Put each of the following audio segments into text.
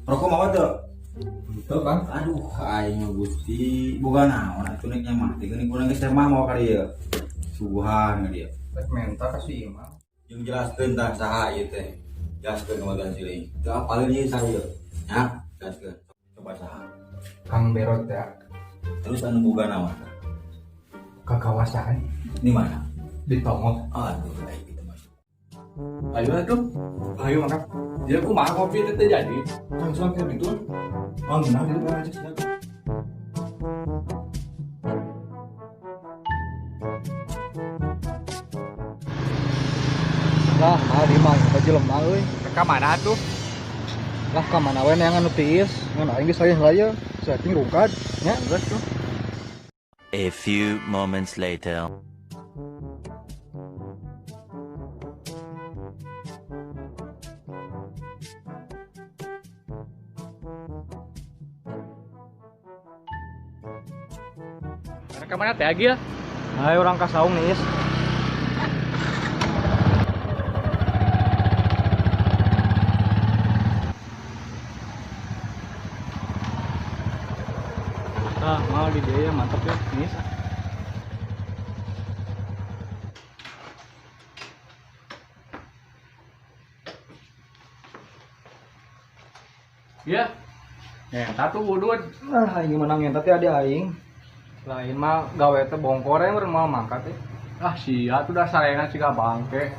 Rokok mawa teu? Teu, Kang. Aduh, aing mah Gusti, boga naon atuh nek mah. Geuning urang geus teh mah mawa ka dieu. Suguhan ka dieu. Rek menta ka si Imam. Jeung jelaskeun tah saha ieu teh. Jelaskeun ka bagian siling. Teu apaleun ieu saha ieu. Ya, jelaskeun. Coba saha. Kang Berot ya. Terus anu boga naon tah? Ka kawasan. Di mana? Di Tongok. Aduh, aing gitu masuk. Ayo atuh. Ayo makan. Dia kumaha kopi teh teu jadi. Langsung kayak gitu. Oh, ngeunah gitu kan aja siap. Lah, mah di mah ka jelema euy. Ka mana atuh? Lah ka mana we neangan nu tiis, ngan aing geus hayang lah ye. Saking rungkad nya. Geus tuh. A few moments later. Ka mana teh Agil? Ayo urang ka saung nih. Ah, mau di dia ya mantap ya, nih. Iya. Nyata tuh udud. Ah, aing menang yang tadi ada aing. Lain mah gawe teh bongkor we moal mangkat teh. Ah sia tuh dasar sarengan siga bangke.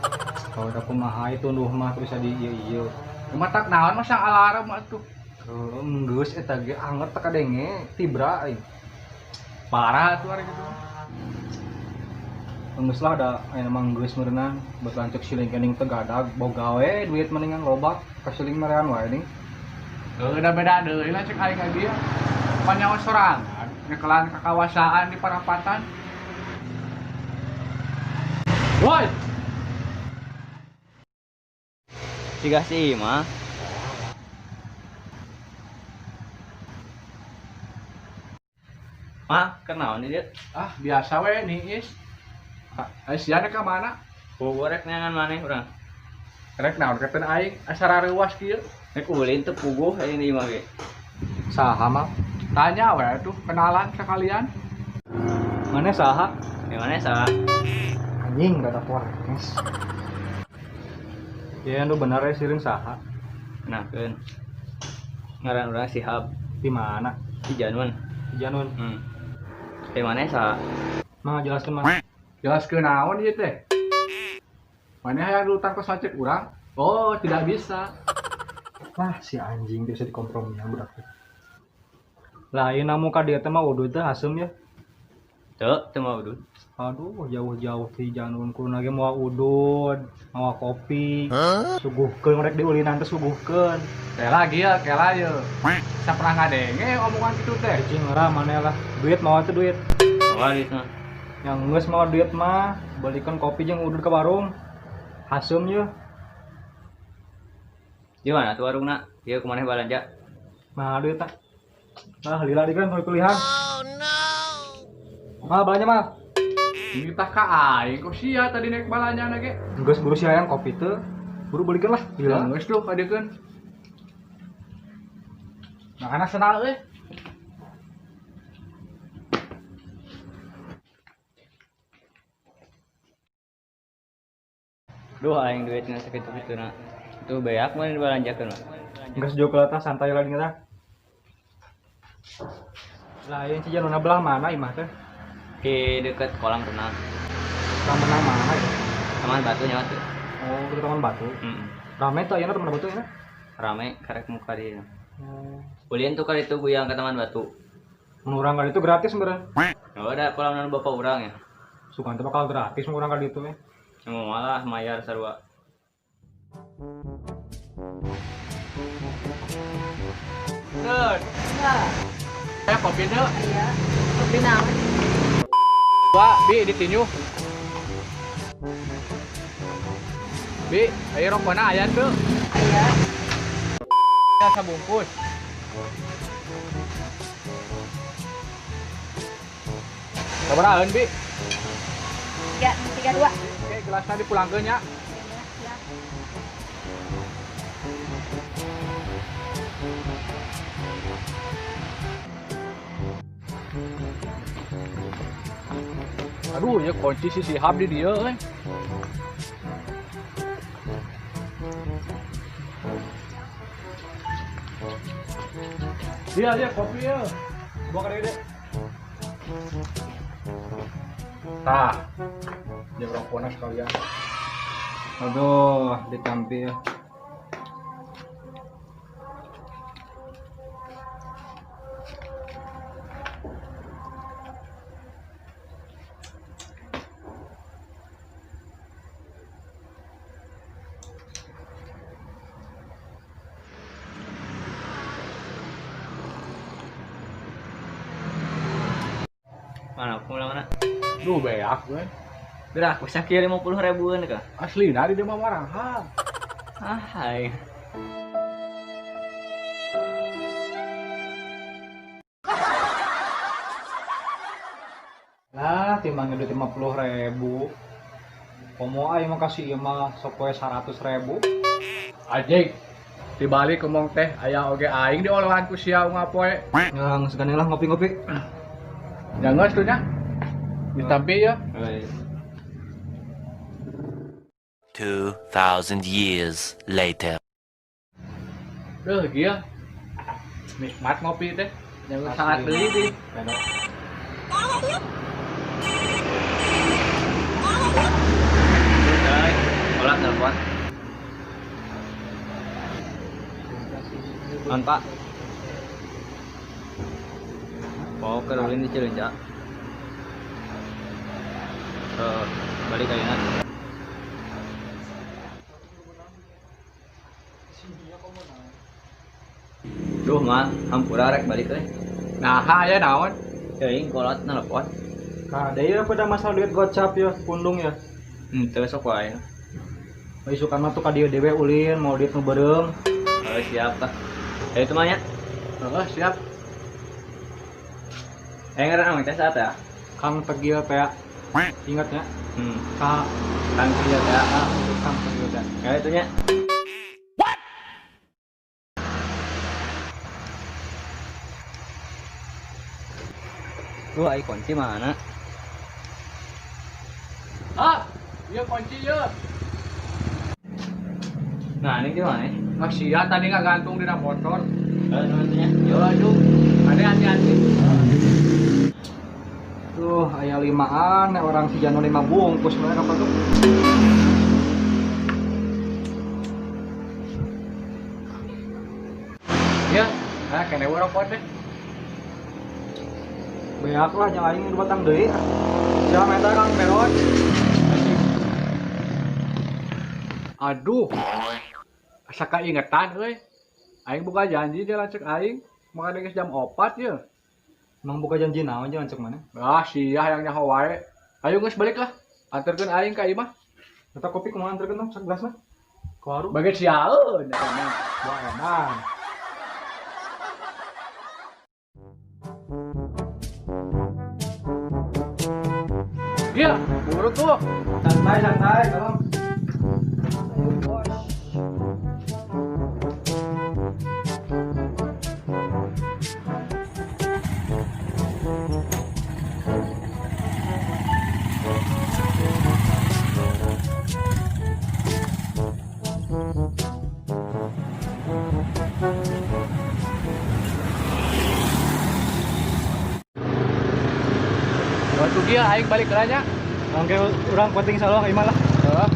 Kalau udah kumaha itu tunduh mah bisa di ieu ieu. Cuma tak naon mah sang alarm atuh. Geus eta ge anget teh kadenge tibra aing. Parah tuh hari gitu. Geus lah da aya mah geus meureunang buat lanceuk siling kening teh gadag boga we duit mendingan loba ka siling merean wae ning. Heuh da beda deui lah cek aing ka dieu. Panyawa sorangan nyekelan kakawasaan di parapatan. Woi. Siga si mah. Mah, kenaon ieu? Ah, biasa we niis. Ah, sia ka mana? Puguh rek neangan maneh urang. Rek naon katen aing asa rareuwas kieu. Rek ulin teu puguh aing di imah ge. Saha mah? Tanya we tuh kenalan sekalian. Maneh saha? Ya maneh saha? Anjing gak ada porekes. Ya nu bener ya siring saha? Kenakeun. Ngaran urang Sihab. Di mana? Di Janun. Di Janun. Di maneh saha? Mah jelaskeun mah. Jelaskeun naon ieu teh? Maneh hayang diutang ke sacek urang? Oh, tidak bisa. Wah, si anjing bisa dikompromi yang budak teh. Lah, ieu namu ka dieu teh mah udud teh asem ya. Teu, teu mah udud. Aduh, jauh-jauh ti Janun kudu ge moal udud, mawa kopi. Suguhkeun rek diulinan teh suguhkeun. Kela ya, kela ye. Saya pernah ngadenge omongan kitu teh. Cing ora maneh lah. Duit mawa teh duit. Mawa duit mah. Yang geus mawa duit mah, belikan kopi jeung udud ke warung. Hasem ye. Di mana tuh warungna? Ieu kumaneh balanja? Nah, duit tah. Nah, lila di kan pilihan. Oh no. Mal balanja mal. Ini tah ka aing kok sia tadi naik balanja na ge. Geus buru sia hayang kopi teh. Buru belikeun lah, lila. Geus tuh kadiekeun. Makana senal euy. Duh aing duitna sakitu-kituna. Tuh beak mun dibalanjakeun mah. Geus jauh ke santai lagi tah. Lah, yang Cijanuna belah mana imah teh? Di dekat kolam renang. Kolam renang mana ya? Taman Batu nya tuh. Oh, di Taman Batu. Rame tuh ayeuna Taman Batu ya? Rame karek muka dia. Ulin tuh kali itu guyang ke Taman Batu. Mun urang kali itu gratis meureun. Oh, ada kolam renang bapak urang ya. Sugan teh bakal gratis mun urang kali itu ya. Mau malah mayar sarua. Teu. Eh kopi teu. Iya. Kopi naon? Wah, bi ditinju. Bi, ayo rokona aya teu? Aya. Ya sabungkus. Sabarahan, Bi? 3 3 2. Oke, gelasna dipulangkeun nya. Ya. Aduh, ya kunci si Sihab di dieu euy. Dia dia kopi ya. Bawa ka dieu. Tah. Dia rokona sekalian. Aduh, ditampi ya. Mana pulang mana? Duh beak gue. Gerak, bisa kira 50 ribuan kah? Asli, nari dia mah marah. Ah, hai. Lah, timbang duit 50.000. Komo aing mah kasih ieu mah sok we 100.000. Ajik. Dibalik ngomong teh aya oge aing diolehan ku sia ngapoe. Ya, geus gandeng lah ngopi-ngopi. Jangan tuh nya. Ditampi ya. 2,000 years later. Duh, gila. Nikmat ngopi teh. Jangan sangat beli deh. Hola, telepon. Non, Pak. Mau ke Rulin di Cileunca. Balik kayaknya. Duh, mah, hampura rek balik euy. Nah, aya naon? Teuing kolot nelpon. Nah, deui pada masalah duit gocap ya, pundung ya. Teu sok wae. Isukan mah tuh ka dieu dewe ulin, mau duit nu beureum. Oh, siap lah. Ya itu mah nya. Heeh, siap. Ngaran amang teh saat ya? Kang Tegil teh. Ingat ya? Kang Kang Tegil teh. Kang Tegil teh. Ya itu nya. What? Duh, ai kunci mana? Ah, iya kunci ya. Nah, ini gimana? Masih ya tadi nggak gantung di motor. Aduh, yo aduh. Ada hati-hati. Tuh, aya 5-an, orang si Jano 5 bungkus mana apa tuh? Ya, nah kene rokok deh. Beak lah, jangan aing batang deui. Siapa meta Kang Perot? Aduh. Asa kaingetan euy. Aing buka janji jalan cek aing, maka geus jam 4 ye. Emang buka janji naon jalan cek mana? Ah, sia hayang nyaho wae. Ayo geus balik lah. Anterkeun aing ka imah. Eta kopi kumaha anterkeun tong sagelas mah? Ka warung. Bagai siaeun eta mah. Wah, edan. Iya, buru tuh. Santai, santai, tolong. Waktu dia aing balik ke nya. Oke, urang penting salah imah lah. Heeh.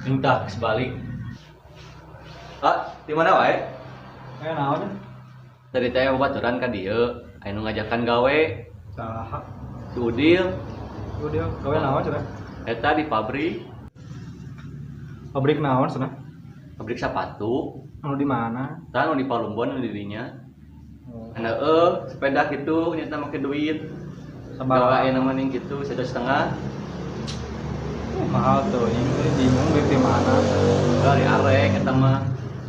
Entah sebalik. Ah, di mana wae? Naon? Tadi teh babaturan ka dieu, aya nu ngajakan gawe. Saha? Si Udil. Udil, gawe naon cenah? Eta di pabrik. Pabrik naon cenah? Pabrik sepatu. Anu di mana? Tah anu di Palumbon anu di dinya. Oh. Anu sepeda kitu nyata make duit. Sabaraha? Gawa nama ning gitu 1,5 juta. Mahal tuh, ini bingung duit di mana. Dari arek eta mah.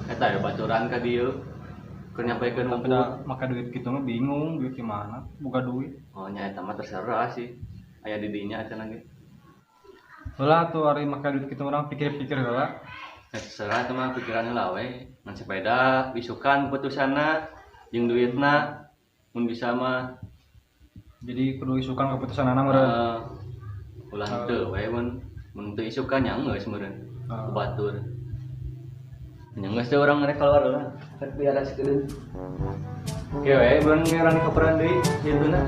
Eta ya baturan ka dieu. Keur nyampekeun Tapi ngumpul. dah make duit gitu mah bingung duit di mana, boga duit. Oh nya eta mah terserah sih. Aya di dinya eta lagi. Heula tuh ari make duit gitu orang pikir-pikir heula. Ya, terserah itu mah pikiran lah we. Ngan sepeda bisukan keputusanna jeung duitna mun bisa mah. Jadi kudu isukan keputusan anak meureun. Ulah henteu we mun mun teu isukan nya geus meureun. Ah. Ku batur. Nya geus teh urang rek keluar lah. Rek biaraskeun. Oke we, mun ngeran koperan deui kitu na.